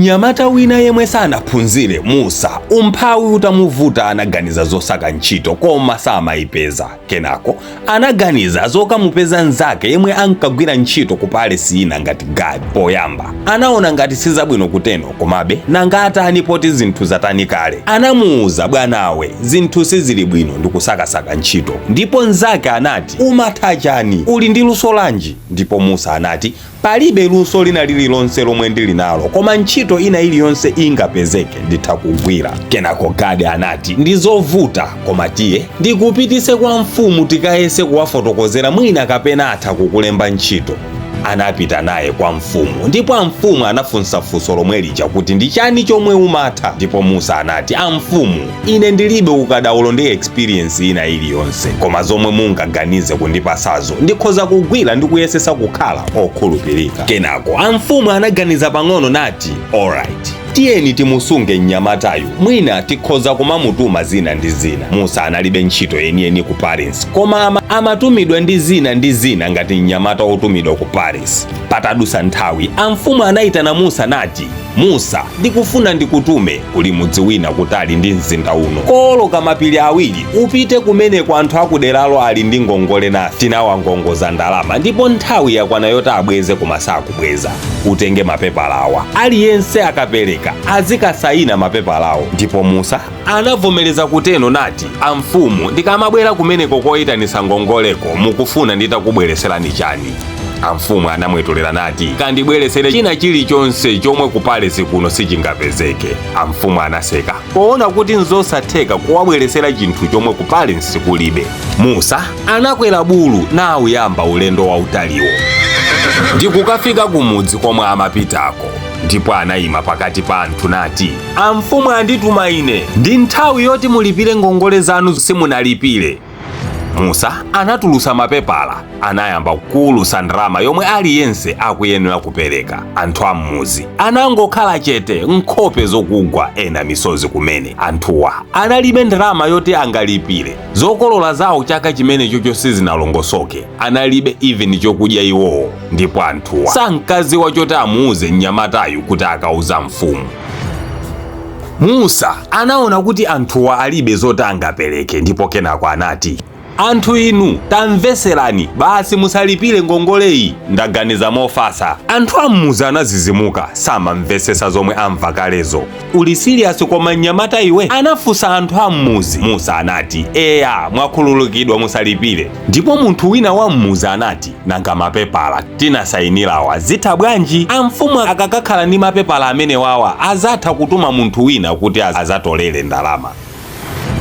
Mnyamata wina yemwe sanaphunzire, Musa, umphawi utamuvuta anaganiza zosaka ntchito koma samayipeza. Kenako anaganiza zokamupeza mnzake yemwe ankagwira ntchito ku palace ina ngati guard. Poyamba anaona ngati sizabwino kuteno, komabe nanga atani poti zinthu zatani kale. Anamuwuza, bwanawe, zinthu sizili bwino, ndikusakasaka ntchito. Ndipo mnzake anati, umatha chani? Uli ndi luso lanji? Ndipo Musa anati, palibe luso lina lililonse lomwe ndili nalo, koma ntchito ina iliyonse ingapezeke nditha kugwira. Kenako guard anati, ndi zovuta, koma tiye ndikupitise kwa mfumu tikayese kuwafotokozera, mwina kapena atha kukulemba ntchito. Anapita naye kwa mfumu, ndipo amfumu anafunsa funso lomwe lija kuti ndi chani chomwe umatha. Ndipo Musa anati, amfumu, ine ndilibe ukadaulo ndi experience ina iliyonse, koma zomwe mungaganize kundipasazo ndikhoza kugwira ndi kuyesesa kukhala okhulupirika. Kenako amfumu anaganiza pang'ono nati, alright, tiyeni timusunge mnyamatayu, mwina tikhoza kumamutuma zina ndi zina. Musa analibe ntchito yeniyeni ku palace, koma amatumidwa ndi zina ndi zina ngati mnyamata wotumidwa ku palace. Patadusa nthawi, amfumu anayitana Musa nati, Musa, ndikufuna ndikutume kuli mudzi wina kutali ndi mzinda uno, kowoloka mapiri awiri. Upite kumeneko, anthu akuderalo ali ndi ngongole nafe, tinawangongoza ndalama ndipo nthawi yakwana yoti abweze koma sakubweza. Utenge mapepalawa, aliyense akapereka azikasayina mapepalawo. Ndipo Musa anavomereza kuteno nati, amfumu, ndikamabwera kumeneko koyitanisa ngongoleko mukufuna nditakubwereserani chani? Amfumu anamwetulera nati, kandibweresere china chilichonse chomwe ku palace kuno sichingapezeke. Amfumu anaseka poona kuti nzosatheka kuwabweresera chinthu chomwe ku palace kulibe. Musa anakwera bulu nawuyamba ulendo wautaliwo ndikukafika kumudzi komwe amapitako, ndipo anayima pakati pa anthu nati, amfumu andituma ine, ndi nthawi yoti mulipire ngongole zanu simunalipire. Musa anatulusa mapepala, anayamba kuwulusa ndalama yomwe aliyense akuyenera kupereka. Anthu am'muzi anangokhala chete, nkhope zokugwa, ena misozi kumene. Anthuwa analibe ndalama yoti angalipire. Zokolola zawo chaka chimenecho sizinalongosoke, analibe even chokudya iwowo, ndipo anthuwa sankaziwa choti amuuze mnyamatayu kuti akauza mfumu. Musa anaona kuti anthuwa alibe zoti angapereke, ndipo kenako anati, anthu inu tamveserani, basi musalipire ngongoleyi, ndaganiza mofasa. Anthu am'muzi anazizimuka, samamvesesa zomwe amva kalezo. Uli serious koma mnyamata iwe? Anafunsa anthu am'muzi. Musa anati, eya, mwakhululukidwa, musalipire. Ndipo munthu wina wa mmuzi anati, nanga mapepala tinasayinirawa zitha bwanji? Amfumu akakakhala ndi mapepala amene wawa azatha kutuma munthu wina kuti azatolere ndalama.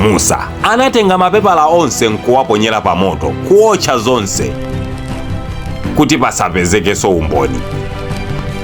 Musa anatenga mapepala onse nkuwaponyera pa moto, kuwotcha zonse kuti pasapezekenso umboni.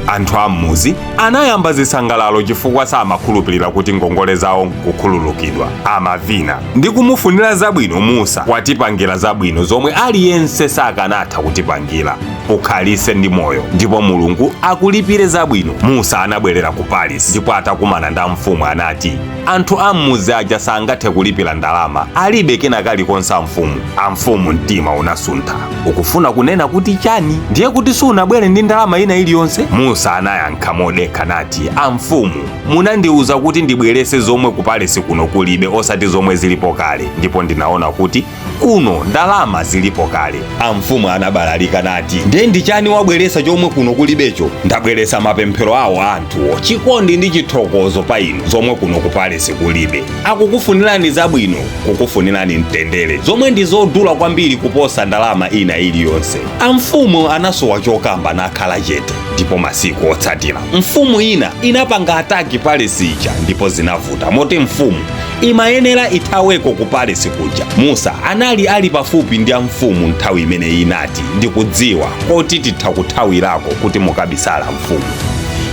Anthu am'muzi anayamba zisangalalo chifukwa samakhulupirira kuti ngongole zawo nkukhululukidwa. Amavina ndi kumufunira zabwino Musa, watipangira zabwino zomwe aliyense sakanatha kutipangira, ukhalise ndi moyo ndipo Mulungu akulipire zabwino. Musa anabwerera ku palace, ndipo atakumana ndi mfumu anati, anthu am'muzi aja sangathe kulipira ndalama, alibe kena kalikonse amfumu. Amfumu mtima unasuntha. Ukufuna kunena kuti chani? Ndiye kuti sunabwere ndi ndalama ina iliyonse? Musa anayankha modekha nati, amfumu, munandiuza kuti ndibwerese zomwe ku palace kuno kulibe, osati zomwe zilipo kale, ndipo ndinaona kuti kuno ndalama zilipo kale. Amfumu anabalalika nati, ndiye ndi chani wabweresa chomwe kuno kulibecho? Ndabweresa mapemphero awo anthuwo, chikondi ndi chithokozo pa inu, zomwe kuno ku palace kulibe. Akukufunirani zabwino, kukufunirani mtendere, zomwe ndi zodula kwambiri kuposa ndalama ina iliyonse. Amfumu anasowa chokamba nakhala chete. Ndipo masiku otsatira mfumu ina inapanga attack palace ija, ndipo zinavuta moti mfumu imayenera ithaweko ku palace kuja. Musa anali ali pafupi ndi amfumu nthawi imene inati, ndikudziwa koti titha kuthawirako kuti mukabisala mfumu,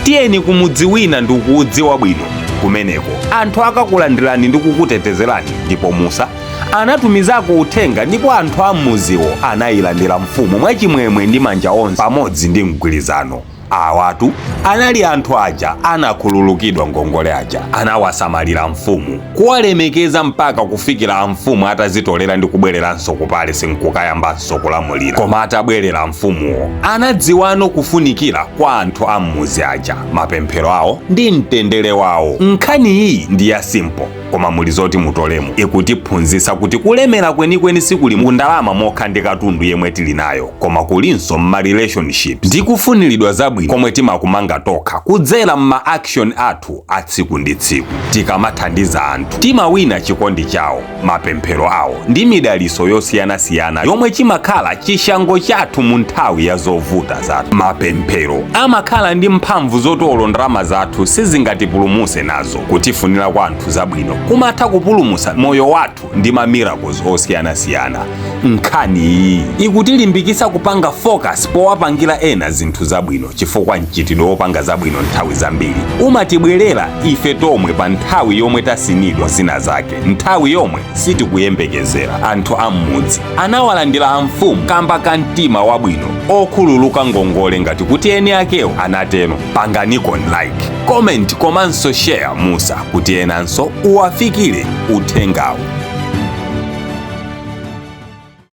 tiyeni kumudzi wina ndikuudziwa bwino, kumeneko anthu akakulandirani ndi kukutetezerani. Ndipo Musa anatumizako uthenga, ndipo anthu ammuziwo anayilandira mfumu mwachimwemwe ndi manja onse pamodzi ndi mgwirizano. Awatu anali anthu aja anakhululukidwa ngongole aja. Anawasamalira mfumu, kuwalemekeza mpaka kufikira amfumu atazitolera ndi kubwereranso ku palace nkukayambanso kulamulira. Koma atabwerera mfumuwo, anadziwano kufunikira kwa anthu a m'mudzi aja, mapemphero awo ndi mtendere wawo. Nkhani iyi ndi ya simple, koma muli zoti mutolemo. Ikutiphunzitsa kuti kulemera kwenikweni sikuli mu ndalama mokha ndi katundu yemwe tili nayo, koma kulinso m'ma relationships ndi kufuniridwa zabwino komwe timakumanga tokha kudzera m'ma action athu a tsiku ndi tsiku. Tikamathandiza anthu, timawina chikondi chawo, mapemphero awo ndi midaliso yosiyanasiyana yomwe chimakhala chishango chathu mu nthawi ya zovuta zathu. Mapemphero amakhala ndi mphamvu zoti olo ndalama zathu sizingatipulumuse nazo. Kutifunira kwa anthu zabwino kumatha kupulumutsa moyo wathu ndi ma miracles osiyanasiyana. Nkhani iyi ikutilimbikitsa kupanga focus powapangira ena zinthu zabwino, chifukwa mchitidwe wopanga zabwino nthawi zambiri umatibwerera ife tomwe pa nthawi yomwe tasinidwa zina zake, nthawi yomwe sitikuyembekezera. Anthu a m'mudzi anawalandira amfumu kamba ka mtima wabwino okhululuka ngongole ngati kuti eni akewo anatero. Panganiko like, comment komanso share Musa kuti enanso uwafikire uthengawu.